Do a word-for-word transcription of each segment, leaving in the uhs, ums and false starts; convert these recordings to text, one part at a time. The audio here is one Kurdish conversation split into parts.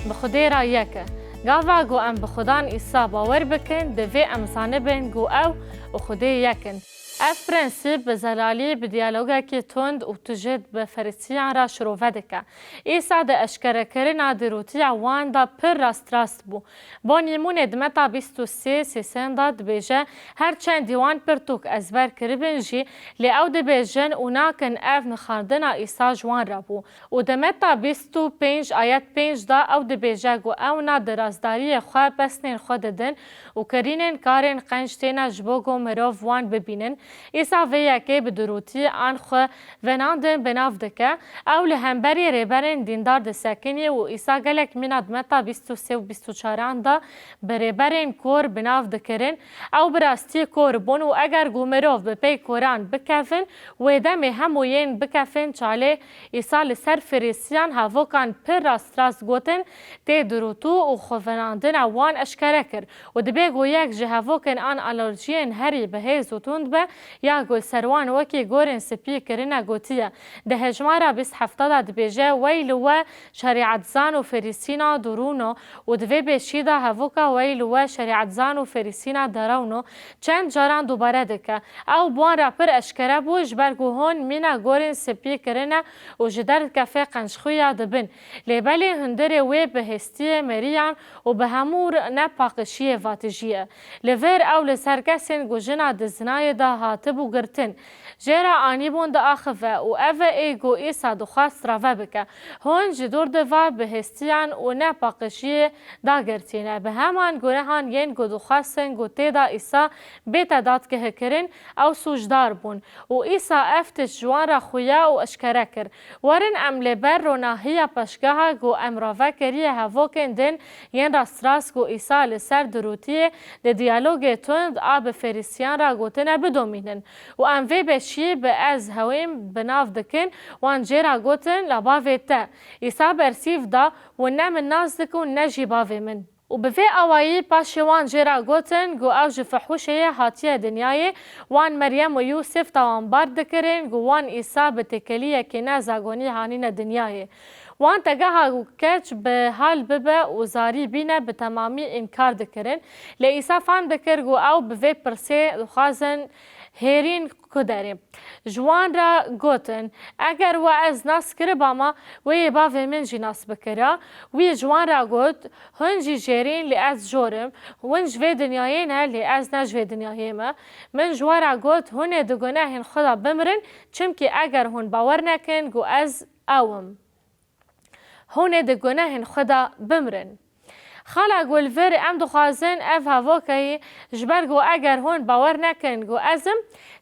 bi Xwedê re yek e. Gava ku em bi Xudan Îsa bawer bikin, divê em zanibin ku ew û Xwedê yek in. Ev prensîp bi zelalî bi diyalogekî tund û tije bi Ferîsiyan re şirove dike. Îsa di eşkerekirina dirûtiya wan de pir rastrast bû. Bo nîmûnê di Meta bîst û sê sêsend de dibêje, her çendî wan pirtûk ezber kiribin jî, lê ew dibêjin û nakin ev nixandina Îsa ji wan re bû. Û di Meta bîst û pênc ayet pênc de ew dibêje ku ew na di rastdariyê xwe pesnên xwe didin û kirînên karên qenc têne ji bo ku mirov wan bibînin. Îsa vê yekê bi dirûtî an xwe venandin bi nav dike. Ew li hemberî rêberên dîndar disekinî û Îsa gelek mîna di Meta bîst û sê û bîst û çaran de bi rêberên kor bi nav dikirin. Ew bi rastî kor bûn û eger ku mirov bi pey koran bikevin, wê demê hemû yên bikevin çalê. Îsa li ser Ferîsiyan hevokan pir rastrast gotin, tê dirûtû û xwevenandina wan eşkere kir û dibê ku yek ji hevokên an alerjiyên herî bi hêz û tund be, ya ku li ser wan wekî gorên spî kirine gotiye. Di hejmara bîst hefta de dibêje, Wey li we şerîetzan û Ferîsîna durûno û di vê beşî de hevoka Wey li we şerîetzan û Ferîsîna derewno çend caran dubare dike. Ew bi wan re pir eşkere bû, ji ber ku hûn mîna gorên spî kirine û ji derkefê qençxuya dibin. Lê belê hundirê wê bi hêstiyê meriyan û bi hemû nepaqişiyê vatijî ye. Li vir ew li ser kesên ku jina di zinayê de hatibû girtin, jê re anîbûn diaxive û ev e ê ku Îsa dixwest rave bike. Hûn ji dûr diva bi hêstiyan û nepaqişiyê dagirtîne. Bi heman gunehan yên ku dixwestin ku tê de Îsa bête dadgehikirin, ew sûcdar bûn. Û Îsa ev tişt ji wan re xuya û eşkere kir. Werin em li ber ronahiya pêşgeha ku em rave kiriye hevokên din yên rastrast ku Îsa li ser dirûtiyê di diyalogê tund a bi Ferîsiyan re gotine bidomînin. Û em vê beşî bi ez hewîm bi nav dikin, wan jê re gotin, La bavê te. Îsa bersîv da, Hûn ne min nas dikin û ne jî bavê min. Û bi vê awayî paşê wan jê re gotin, ku ew ji fihûşê ye hatiye dinyayê, wan Meryem û Yûsif tawanbar dikirin, ku wan Îsa bi têkeliyekê ne zagonî hanîne dinyayê. Wan tegeha ku keç bi hal bibe û zarî bîne bi temamî înkar dikirin. Lê Îsa fam dikir, ku ew bi vê pirsê dixwazin hêrîn ku derê. Ji wan re gotin, Eger we ez nas kiribama, wê yê bavê min jî nas bikira. Wî ji wan re got, Hûn jî jêrîn, lê ez jor im. Hûn ji vê dinyayê ne, lê ez ne ji vê dinyayê me. Min ji we re got, Hûn ê di gunehên xwe de bimirin, çimkî eger hûn bawer nekin ku ez ew im. Hûn ê di gunehên xwe de bimirin. Xala ku li vir em dixwazin ev hevokeyî, ji ber ku eger hûn bawer nekin ku ez im,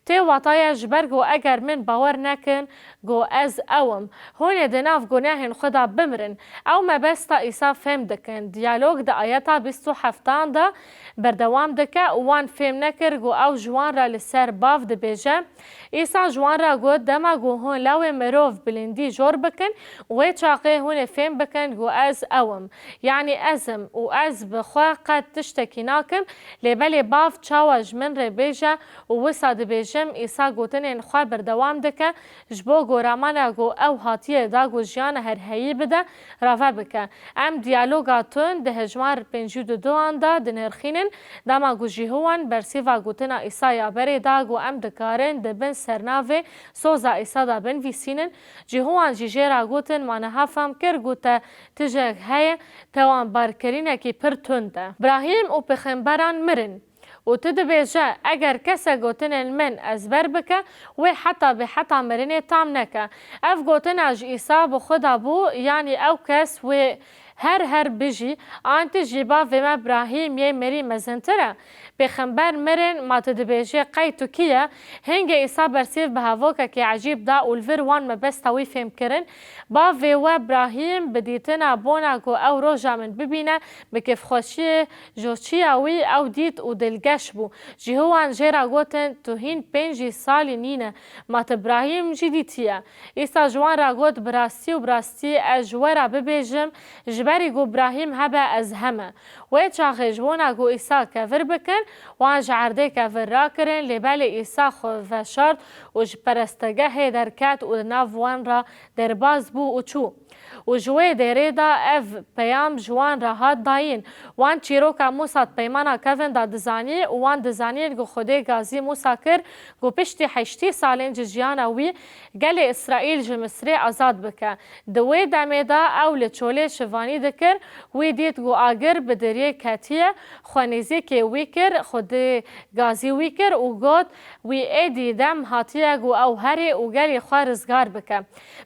tê wata ye ji ber ku eger min bawer nekin ku ez ew im, hûn ê di nav gunehên xwe de bimirin. Ew mebesta Îsa fêm dikin. Diyalog di ayeta bîst û heftan de berdewam dike û wan fêm nekir ku ew ji wan re li ser bav dibêje. Îsa ji wan re got, Dema ku hûn lawê mirov bilindî jor bikin, wê çaxê hûn ê fêm bikin ku ez ew im. Yanî ez im û ez bi xwe qet tiştekî nakim, lê belê Bav çawa ji min re bêje û wisa dibêjim. Îsa gotinên xwe berdewam dike, ji bo goramana ku ew hatiye da ku jiyana herheyî bide, rave bike. Em diyaloga tund di hejmar pêncî û du an de dinirxînin, dema ku Cîhowan bersîva gotina Îsa ya berê da ku em dikarin di bin sernavê soza Îsa de binivîsînin. Cîhowan jî jê re gotin, Ma niha fam kir ku te tijek heye, tawanbarkirinekî pir tund e. Brahîm û pêxemberan mirin. Û tu dibêje, Eger kesek gotinên min ezber bike, wê heta bêheta mirinê tam neke. Ev gotina ji Îsa bi xwe de bû, yanî ew kes wê her her bijî, an tu jî bavê me Brahîm yê mirî mezintir e? Pêxember mirin, ma tu dibêjî, Qey tu kî ye? Hingê Îsa bersîv bi hevokekî ecîb da û li vir wan mebesta wî fêm kirin. Bavê we Brahîm bi dîtina bona ku ew roja min bibîne, bi kêfxweşiyê ji çiya wî ew dît û dilgeş bû. Cîhowan jê re gotin, Tu hîn pêncî salî nîne, ma tu Brahîm jî dîtiye? Îsa ji wan re got, Bi rastî û bi rastî ez ji we re bibêjim, ji berî ku Brahîm hebe ez heme. Wê çaxê ji bona ku Îsa kevir bikin, wan ji erdê kevir rakirin, lê belê Îsa xwe veşart û ji perestegehê derket û di nav wan re derbas bû û çû. Û ji wê derê de ev peyam ji wan re hat dayîn. Wan çîroka Mûsa di Peymana Kevin de dizanî û wan dizanîn ku Xwedê gazî Mûsa kir ku piştî heştî salên ji jiyana wî gelê Îsraîl ji Misrê azad bike. Di wê demê de ew li çolê şivanî dikir, wî dît ku agir bi deriyê ketiye, xwe nêzîkê wî kir, Xwedê gazî wî kir û got, Wî êdî dem hatiye ku ew herê û gelê xwe rizgar bike.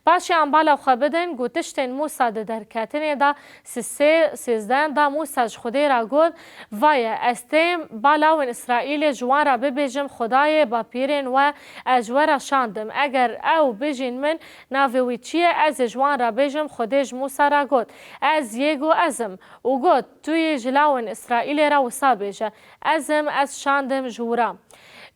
Paşê em bala xwe bidin ku tiştên Mûsa di Derketinê de sisê sêzdeh de Mûsa ji Xwedê re got, Vaye, ez têm bala wan Îsraîlê ji wan re bibêjim, Xwedayê bapîrên we ez ji we re şandim. Eger ew bijîn min, navê wî çi ye? Ez ê ji wan re bêjim, Xwedê ji Mûsa re got, Ez yê ku ez im. Û got, Tu yê ji la wan Îsraîlê re wisa bêje, Ez im, ez şandim ji wira.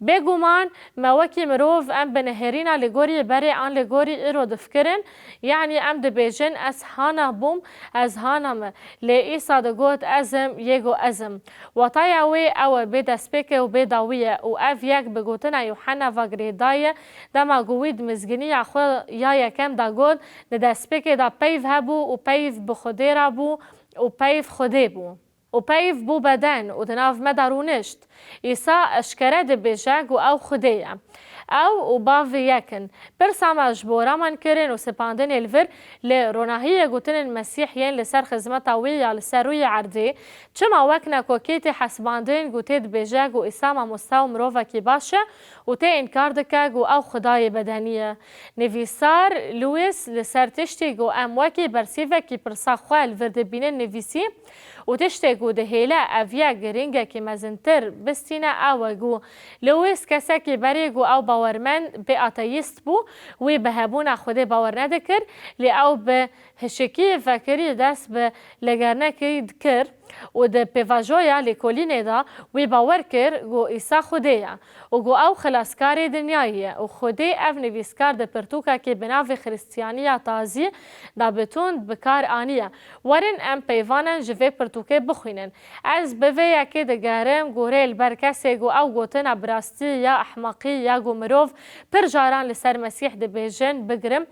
Bêguman me wekî mirov em bi nihêrîna li gorî berê an li gorî îro difikirin, yanî em dibêjin, Ez hana bûm, ez hana me. Lê Îsa digot, Ez im, yê ku ez im. Wataya wê ew e bê destpêkê û bê dawî ye û ev yek bi gotina Yûhenna ve girêdayî ye, dema ku wî di mizgîniya xwe ya yekem de got, Di destpêkê de peyv hebû û peyv bi Xwedê re bû û peyv Xwedê bû. Û peyv bû beden û di nav me de rûnişt. Îsa eşkere dibêje ku ew Xwedê ye. Ew û Bav yek in. Pirsa me ji bo raman kirin û sepandinê li vir, li ronahiyê gotinên Mesîh yên li ser xizmeta wî ya li ser rûyê erdê, çima wek nekokî tê hesibandin ku tê dibêje ku Îsa mamoste û mirovekî baş e û tê înkar dike ku ew Xwedayê bedenî ye? Nivîsar Lewis li ser tiştî ku em wekî bersîvekî pirsa xwe li vir dibînin nivîsî, Û tiştê ku dihêle ev yek giringekî mezintir bistîne ew e ku Lewis kesekî berê ku ew bawermend bê ateîst bû, wî bi hebûna Xwedê bawer nedikir, lê ew bi hişikî vekirî dest bi legernekî dikir û di pêvajoya lêkolînê de wî bawer kir ku Îsa Xwedê ye û ku ew xilaskarê dinyayê ye û Xwedê ev nivîskar di pirtûkekê bi navê Xrîstiyaniya Tazî de bi tund bi kar aniye. Werin em peyvanan ji vê pirtûkê bixwînin. Ez bi vê yekê digerim ku rê li ber kesê ku ew gotina bi rastî ya ehmeqî ya ku mirov pir caran li ser Mesîh dibêjin, bigirim.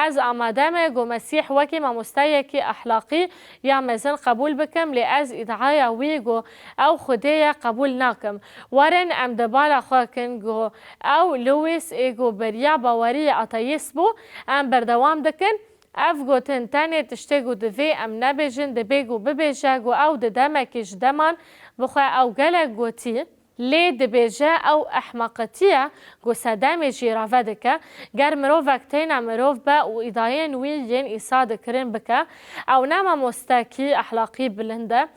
Ez amade me ku Mesîh wekî mamosteyekî ehlaqî ya mezin qebûl bikim, lê ez îdiaya wî ku ew Xwedê ye qebûl nakim. Werin em di bala xwe kin ku ew Lewis ê ku beriya baweriyê ateîst bû, em berdewam dikin. Ev gotin tenê tiştê ku divê em nebêjin, dibê ku bibêje ku ew di demekî ji deman bi xwe ew gelek gotî, lê dibêje ew ehmeqetî ye ku sedemê jî rave dike. Ger mirovek têne mirov be û îdayên wî yên Îsa dikirin bike, ew ne mamostekî ehlaqî bilind e.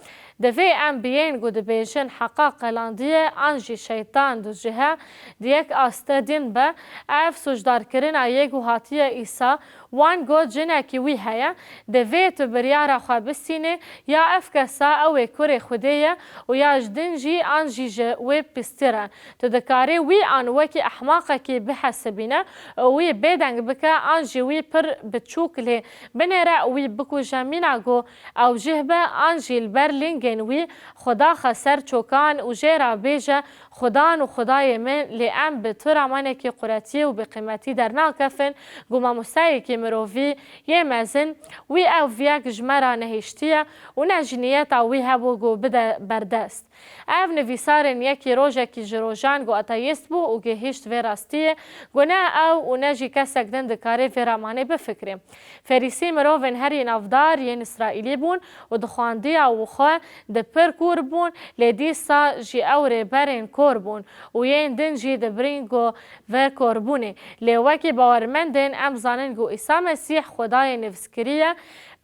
Divê em bi yên ku dibêjin heqa qelandiye an jî şeytan ducih e, di yek astê din be. Ev sûcdarkirina yê ku hatiye Îsa, wan got jinekî wî heye, divê tu biryara xwe bistînê, ya ev kesa ew ê kurê Xwedê ye û ya ji din jî an jî ji wê pîstir e. Tu dikarî wî an wekî ehmaqekî bihesibîne û wî bêdeng bike an jî wî pir biçûk lê binêre û wî bikuje mîna ku ew cih be an jî li ber lingên wî xwe daxe ser çokan û jê re bêje, Xudan û Xwedayê min, lê em bi tu ramanekî quretî û bêqîmetî dernakefin ku mamosteyekî mirovî yê mezin wî ev yek ji me re nehiştiye û ne ji niyeta wî hebû ku bide berdest. Ev nivîsarên yekî rojekî ji rojan ku ateîst bû û gihîşt vê rastiyê ku ne ew û ne jî kesek din dikare vê ramanê bifikre. Ferîsî mirovên herî navdar yên Îsraîlî bûn û di xwendiya û xwe di pir kûr bûn, lê dîsa jî ew rêberên kor bûn û yên din jî dibirîn ku vê korbûnê. Lê wekî bawermendên em zanin ku Îsa Mesîh Xwedayê nivîskirî ye,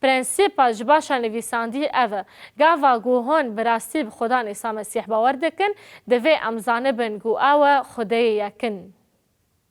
Prensîpa ji başa nivîsandî ev e, gava ku hûn bi rastî bi Xudan Îsa Mesîh bawer dikin, divê em zanibin ku ew e Xwedêyê yekin.